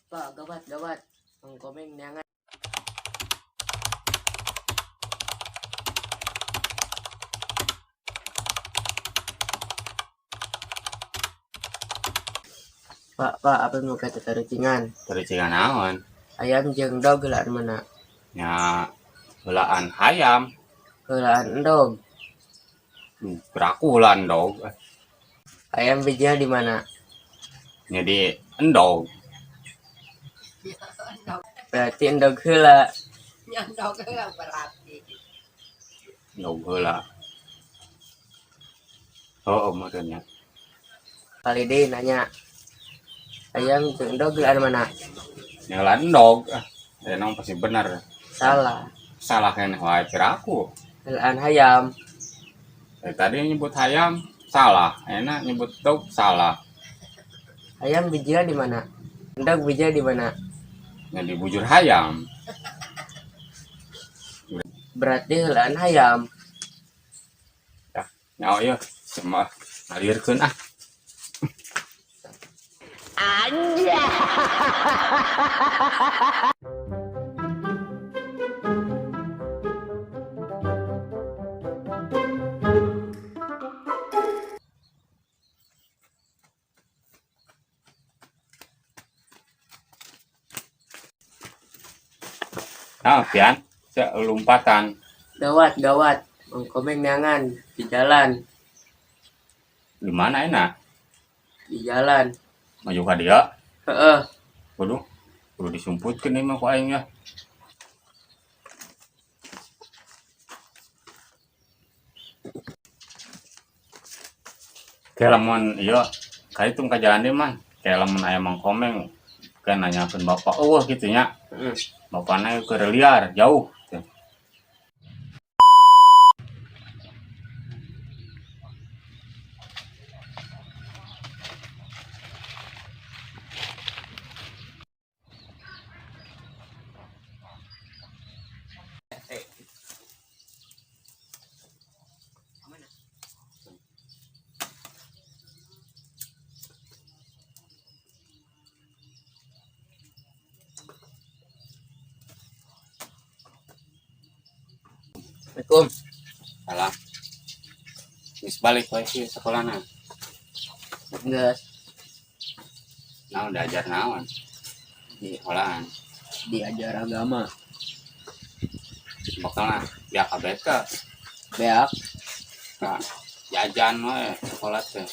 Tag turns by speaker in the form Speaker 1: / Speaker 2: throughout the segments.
Speaker 1: Pak, gawat, gawat. Mang Komeng neangan. Pak, Pak, apa mau kata tarucingan?
Speaker 2: Tarucingan naon?
Speaker 1: Ayam jeung dog heulaan mana?
Speaker 2: Nya heulaan hayam.
Speaker 1: Heulaan endog.
Speaker 2: Piraku heulaan endog.
Speaker 1: Ayam bijinya di mana?
Speaker 2: Nya di endog.
Speaker 1: Berarti endog heula.
Speaker 3: Nya endog heula berarti.
Speaker 2: Endog heula. Oh, meureun nya.
Speaker 1: Kali deui nanya. Ayam jeung endog heulaan mana?
Speaker 2: Nya heulaan endog. Ah, emang pasti bener.
Speaker 1: Salah.
Speaker 2: Salah keneh wae piraku.
Speaker 1: Heulaan hayam.
Speaker 2: Tadi nyebut hayam salah, enak nyebut dog salah.
Speaker 1: Ayam bijinya di mana? Endog bijinya di mana?
Speaker 2: Nya di bujur hayam.
Speaker 1: Berarti heulaan hayam.
Speaker 2: Ya, nyawa ieu semua ngalirkeun ah.
Speaker 3: Anjay.
Speaker 2: Nah, pian, lompatan.
Speaker 1: Gawat, gawat. Mang Komeng neangan di jalan.
Speaker 2: Di mana enak?
Speaker 1: Di jalan.
Speaker 2: Maju ka dia.
Speaker 1: Heeh.
Speaker 2: Waduh, kudu disumputkeun ieu mah ku aing ya. Kayak lamun ieu kaitung ka jalan deui mah, kayak lamun aya Mang Komeng kayak nanyakeun bapak eueuh kitu nya.
Speaker 1: Heeh.
Speaker 2: Bapakna keur liar jauh.
Speaker 1: Assalamualaikum.
Speaker 2: Salah. Geus balik wae sih sekolahna.
Speaker 1: Geus.
Speaker 2: Naon diajar naon? Di sekolahan.
Speaker 1: Diajar agama.
Speaker 2: Bakalna biak kabeh ke.
Speaker 1: Beak.
Speaker 2: Nah, jajan wae sekolah teh.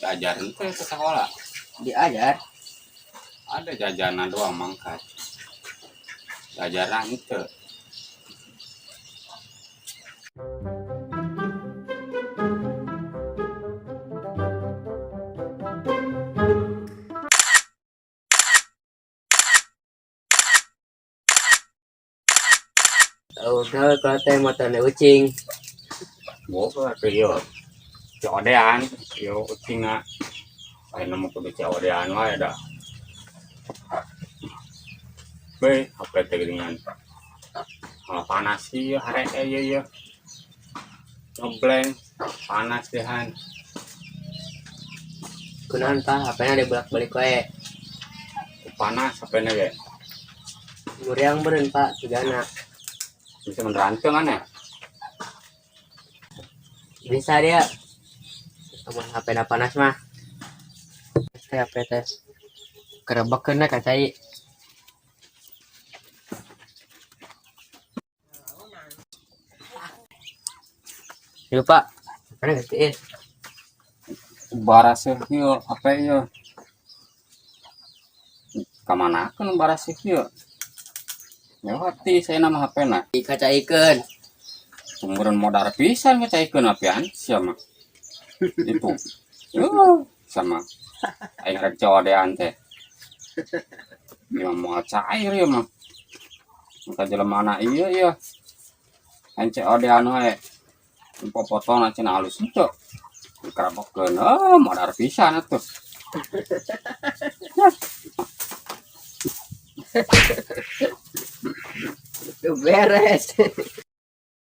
Speaker 2: Diajar teh ke sekolah.
Speaker 1: Diajar.
Speaker 2: Ada jajanan doang mangkat. Diajaran itu.
Speaker 1: Oh, kalau kalau teh matane ucing.
Speaker 2: Boga teh ieu. Codean, ieu ucingna. Ayeuna mah kudu codean wae da. Beuh, HP teh geuningan. Malah panas sih hare ieu ieu. Ngeblank, panas dehan.
Speaker 1: Kunaon Pak, HP-na dibolak-balik wae.
Speaker 2: Panas HP-na ge.
Speaker 1: Muriang beureun Pak, sigana.
Speaker 2: Bisa menerangkan aneh.
Speaker 1: Bisa dia. Amun HP-na panas mah. Teh HP teh. Kerebekeun ka cai. Yuk Pak, HP-na gantiin.
Speaker 2: Baraseuh ieu HP ieu. Kamanakeun baraseuh ieu? Lewati saya nama HP-na.
Speaker 1: Dikacaikeun.
Speaker 2: Sumberan modar pisan ngacaikeun apian sia mah. Itu. Sama. Aing rek codean teh. Ieu moal cair ieu mah. Maka jelema na ieu ieu. Aing codean wae. Popotona cenah halus henteu. Dikerabokeun, oh modar pisan atuh.
Speaker 1: Itu beres.